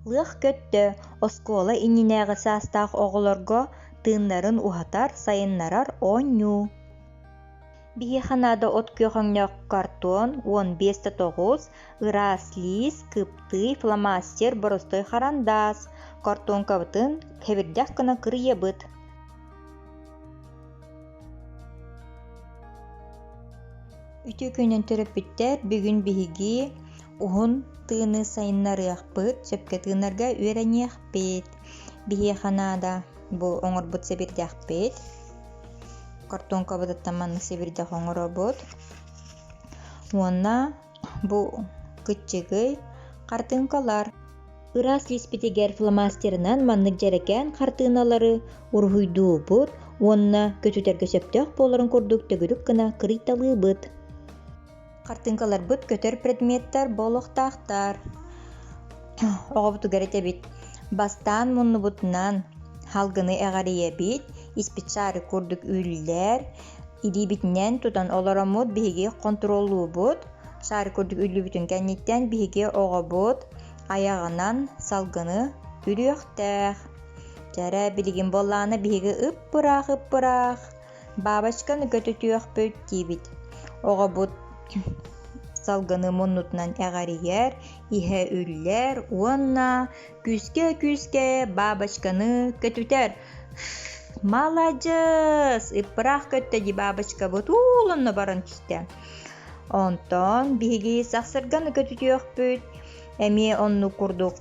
Лыах көттө, оскуола иннинээҕи саастаах оҕолорго тыыннарын уһатар, сайыннарар оонньуу. Биһиэхэ наада от күөх өҥнөөх картон, 15 да 9, ыраас лиис, кыптыый, фломастер, боростуой харандаас. Картонкабытын кэбирдэх гына кырыйабыт. Үтүө күнүн төрөппүттэр, бүгүн биһиги уһун тыыны сайыннарыахпыт, сөпкө тыынарга үөрэниэхпит. Биһиэхэ наада бу оҥорбут сэбирдэхпит. Картонкабытыттан маннык сэбирдэх оҥоробут. Уонна бу кыччыгый хартыыҥкалар. Ыраас лиспитигэр фломастерынан маннык дьэрэкээн хартыыналары уруһуйдуубут уонна көтүтэргэ сөптөөх буоларын курдук төгүрүк гына кырыйталыыбыт. Хартыыҥкаларбыт көтөр предметтэр буолуохтаахтар. Оҕобутугар этэбит: бастаан муннубутунан салгыны эҕэрийэбит, испит шарик курдук үллэр, илиибитинэн тутан олороммут биһиги хонтуруоллуубут, шарик курдук үллүбүтүн кэнниттэн биһиги оҕобут айаҕынан салгыны үрүөхтээх. Дьэрэ билигин буоллаҕына биһиги ып-ыраах ып-ыраах бабочканы көтүтүөхпүт диибит. Оҕобут салгыны муннутунан эҕэрийэр, иһэ үллэр уонна күүскэ-күүскэ бабочканы көтүтэр. Маладьыас! Ыппыраах көттө дии бабочкабыт уулунна баран түстэ. Онтон биһиги сахсырганы көтүтүөхпүт. Эмиэ оннук курдук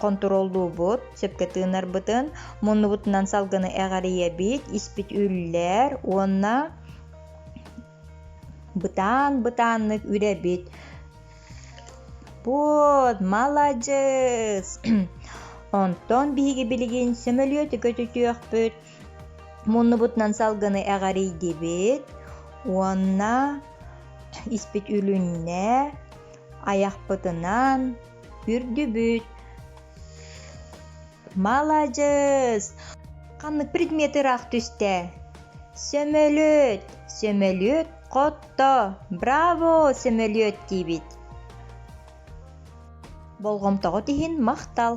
хонтуруоллуубут, сөпкө тыынарбытын, муннубутунан салгыны эҕэрийэбит, испит үллэр уонна бытаан-бытааннык үрэбит. Вот, маладьыас! Онтон биһиги билигин сөмөлүөтү көтүтүөхпүт. Муннубутунан салгыны эҕэрийдибит уонна испит үлүннэ, айахпытынан үрдүбүт. Маладьыас! Ханнык предмет ыраах түстэ? Сөмөлүөт! Сөмөлүөт хотто! Браво, сөмөлүөт диибит. Болҕомтоҕут иһин махтал!